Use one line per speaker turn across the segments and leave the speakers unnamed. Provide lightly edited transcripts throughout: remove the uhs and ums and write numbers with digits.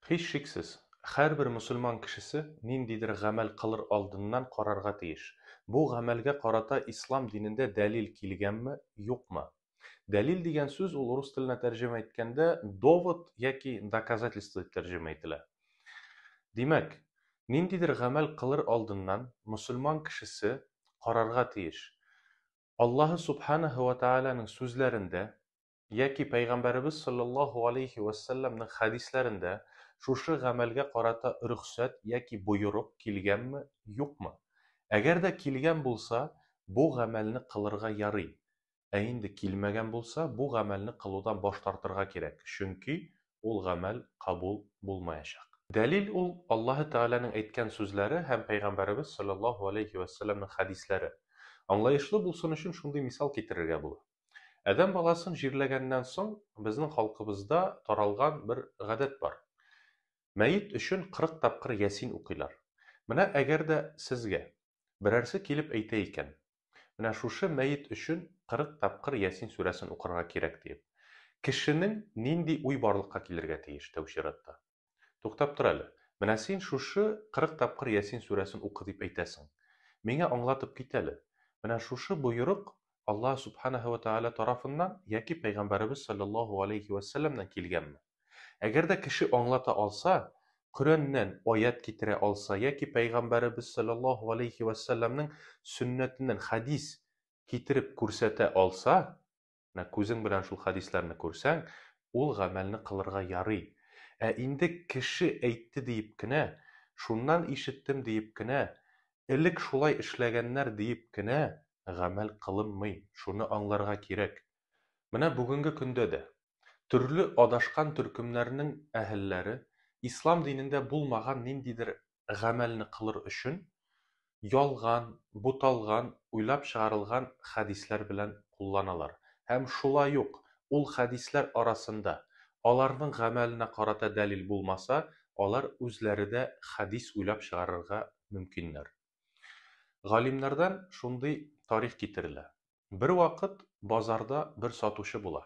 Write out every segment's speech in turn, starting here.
Һичшиксез, һәрбер мөселман кешесе ниндидер гамәл кылыр алдыннан карарга тиеш: бу гамәлгә карата ислам динендә дәлил килгәнме, юкмы? Дәлил дигән сүз ул рус теленә тәрҗемә иткәндә довод яки доказательство дип тәрҗемә ителә. Димәк, ниндидер гамәл кылыр алдыннан мөселман кешесе карарга тиеш: Аллаһы Субханаһу ва Тааляның сүзләрендә яки Пәйгамбәребез салләллаһу галәйһи вә сәлләмнең хәдисләрендә шушы гамәлгә карата рөхсәт яки боерык килгәнме, юкмы? Әгәр дә килгән булса, бу гамәлне кылырга ярый. Ә инде килмәгән булса, бу гамәлне кылудан баш тартырга кирәк, чөнки ул гамәл кабул булмаячак. Дәлил ул, Аллаһы Тәгаләнең әйткән сүзләре һәм Пәйгамбәребез салләллаһу галәйһи вә сәлләмнең хәдисләре. Аңлаешлы булсын өчен шундый мисал китерергә була. Адәм баласын җирләгәннән соң, безнең халкыбызда таралган бер гадәт бар. Мәет өчен 40 тапкыр Ясин укыйлар. Менә әгәр дә сезгә берәрсе килеп әйтә икән, менә шушы мәет өчен 40 тапкыр Ясин сүрәсен укырга кирәк диеп, кешенең нинди уй барлыкка килергә тиеш тәү чиратта? Туктап тор әле. Менә син шушы 40 тапкыр Ясин сүрәсен укы дип әйтәсең. Миңа аңлатып кит әле. Менә шушы боерык Аллаһ Субханаһу ва Тааля тарафыннан яки Пәйгамбәребез салләллаһу галәйһи вә сәлләмнән килгәнме? Әгәр дә кеше аңлата алса, Коръәннән аять китерә алса яки Пәйгамбәребез салләллаһу галәйһи вә сәлләмнең сөннәтеннән хәдис китереп күрсәтә алса, Менә күзең белән шул хәдисләрне күрсәң, ул гамәлне кылырга ярый. Ә инде кеше әйтте диеп кенә, шуннан ишеттем диеп кенә, элек шулай эшләгәннәр диеп кенә гамәл кылынмый, шуны аңларга кирәк. Менә бүгенге көндә дә төрле адашкан төркемнәрнең әһелләре ислам динендә булмаган ниндидер гамәлне кылыр өчен ялган, буталган, уйлап чыгарылган хәдисләр белән кулланалар. Һәм шулай ук ул хәдисләр арасында аларның гамәленә карата дәлил булмаса, алар үзләре дә хәдис уйлап чыгарырга мөмкиннәр. Галимнәрдән шундый тарих китерелә. Бервакыт базарда бер сатучы була.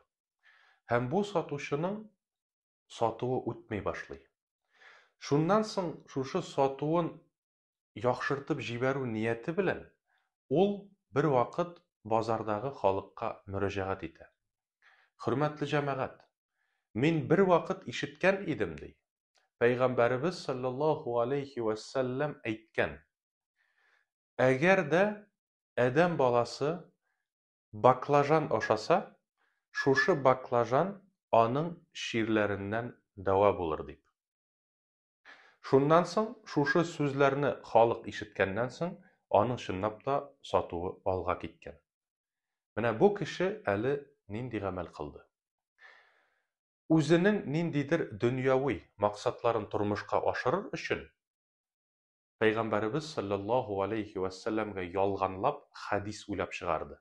Һәм бу сатучының сатуы үтми башлый. Шуннан соң шушы сатуын яхшыртып җибәрү нияте белән ул бервакыт базардагы халыкка мөрәҗәгать итә. Хөрмәтле җәмәгать, мин бервакыт ишеткән идем, ди. Пәйгамбәребез саллаллаһу алейхи вә сәлләм әйткән: Әгәр дә адәм баласы баклажан ашаса, шушы баклажан аның чирләреннән дәва булыр, дип. Шуннан соң шушы сүзләрне халык ишеткәннән соң, аның чынлап та сатуы алга киткән. Менә бу кеше әле нинди гамәл кылды? Үзенең ниндидер дөньяви максатларын тормышка ашырыр өчен Пәйгамбәребез салләллаһу галәйһи вә сәлләмгә ялганлап хәдис уйлап чыгарды.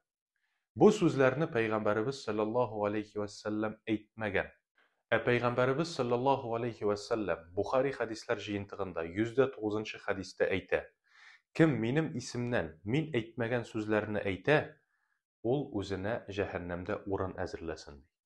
Бу сүзләрне Пәйгамбәребез салләллаһу галәйһи вә сәлләм әйтмәгән. Ә Пәйгамбәребез салләллаһу галәйһи вә сәлләм Бухари хәдисләр җыентыгында 109 нчы хәдистә әйтә, Кем минем исемнән мин әйтмәгән сүзләрне әйтә, ул үзенә җәһәннәмдә урын әзерләсен, ди.